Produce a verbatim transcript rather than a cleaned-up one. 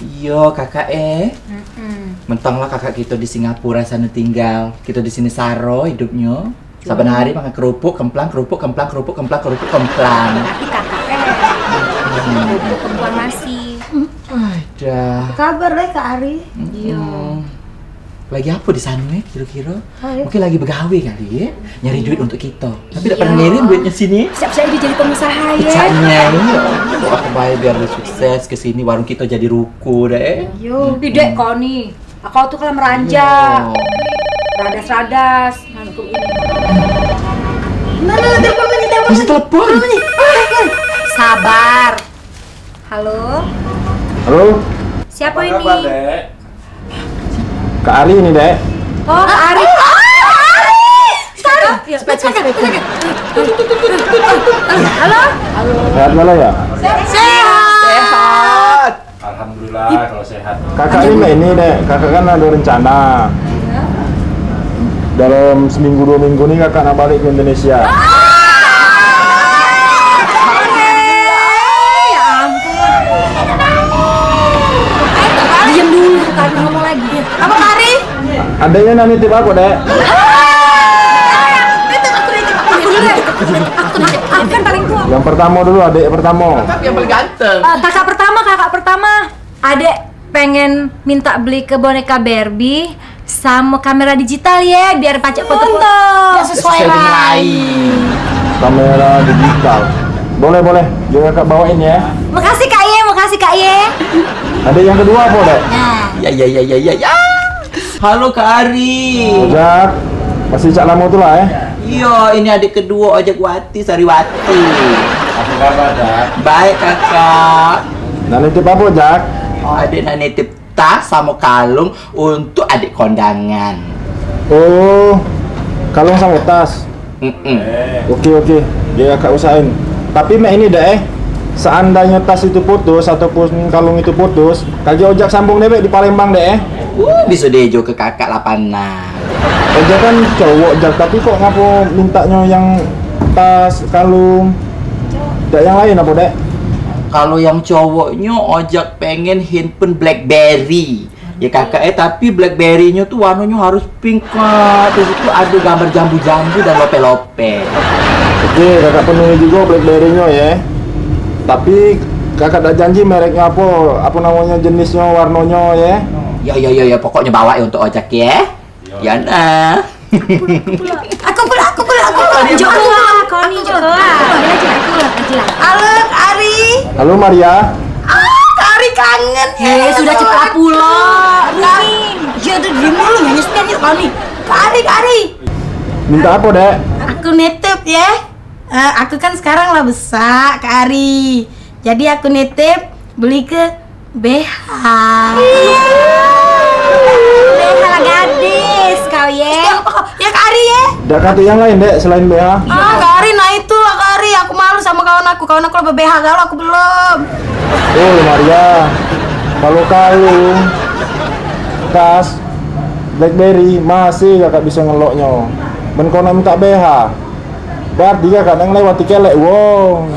Iyo, kakak eh. Mm-mm. Mentang lah kakak kito di Singapura sano tinggal, kito di sini saro hidupnyo. Saban hari mangan kerupuk, kemplang, kerupuk, kemplang, kerupuk, kemplang, kerupuk, kemplang. Tapi kakak eh. Mm-mm. Kerupuk, kemplang, nasi. Ai dah. Apa kabar eh, Kak Ari? Mm-mm. Iyo. Lagi apo di sano eh, kiro-kiro? Oh, iyo. Mungkin lagi begawe kali eh, nyari duit untuk kito. Tapi dak pernah ngirim duitnyo sini. Siap-siap dio jadi pengusaha ye. Caknyo, iyo. Doa bae biar dio sukses ke sini, warung kito jadi ruko dah eh. Iyo. Ih, dek kau ni. Kau tu kalau meranja. Iyo. Radas-radas. Nah, nah, nah, telepon bunyi, telepon bunyi. Masih telepon? Telepon bunyi. Sabar. Halo. Halo. Siapa ini? Kak Ari ini, Dek. Oh, Kak Ari. Sekarang. Halo. Sehat malam ya? Sehat. Alhamdulillah kalau sehat. Kakak ini, Mbak, ini, Dek. Kakak kan ada rencana. Dalam seminggu dua minggu ni kakak nak balik ke Indonesia. Ya ampun. Diam dulu, tadi ngomong lagi. Apa, Kak Ari? Adanya nak nitip apa, Dek? Aku nitip, aku nitip, aku nitip, aku nitip. Aku kan paling tua. Yang pertama dulu, adik pertama. Kakak yang paling ganteng. Eh, kakak pertama, kakak pertama. Adek pengen minta beli ke boneka Barbie sama kamera digital ye, biar pacak foto-foto. Yang sesuai lain. Kamera digital. Boleh, boleh. Yo, kakak bawain ya. Makasih, Kak ye, makasih, Kak ye. Ada yang kedua apa, Dek? Nah. Ya, ya, ya, ya, ya, ya. Halo, Kak Ari. Ojak, masih cak lama tu lah eh. Iyo, ini adik kedua Ojak Wati, Sariwati. Apa kabar, Dak? Baik, kakak. Nah, nitip apa, Jak? Adik nak nitip tas sama kalung untuk adik kondangan. Oh, kalung sama tas. Mm-mm. Oke, oke. Dia kakak usahain. Tapi mek ini, Dek eh. Seandainya tas itu putus ataupun kalung itu putus, kagek Ojak sambung dewek di Palembang, Dek eh. Uh, bisa diejo ke kakak lapan nah. Ojak kan cowok, Jak, tapi kok ngapo mintaknyo yang tas, kalung? Dak yang lain apo, Dek? Kalau yang cowoknyo Ojak pengen handphone BlackBerry. Ya kakak eh, tapi BlackBerry-nyo tu warnonyo harus pink, Kak. Terus itu ada gambar jambu-jambu dan lope-lope. Oke, kakak penuhi juga BlackBerry-nyo ya. Tapi kakak dak janji mereknyo apo, apo namonyo, jenisnyo, warnonyo ya. Ya, ya, ya, ya, pokoknyo bawa ya untuk Ojak ya. Ya nah. Aku pula, aku pula, aku pula. Joko lah, kau ni Joko lah. Jelas, jelas, jelas, jelas. Halo, Kak Ari. Halo, Maria. Ah, Kak Ari kangen. Eh, sudah cepat pula. Kak, iya tu, diem dulu, nyanyi sekian yuk kau ni. Kak Ari, Kak Ari. Minta apa, Dek? Aku nitip ya. Eh, aku kan sekarang lah besak, Kak Ari. Jadi aku nitip beli ke B H. B H lah gadis kau ye. Ya, Kak Ari ye. Dak katik yang lain, Dek, selain B H? Ah, Kak Ari, nah itulah Kak Ari, aku malu sama kawan aku. Kawan aku lah be-B H galau, aku belum. Oh, Maria. Kalau kalung, tas, BlackBerry, masih kakak bisa ngeloknyo. Men kono minta B H, berarti kakak nang lewati kelek wong.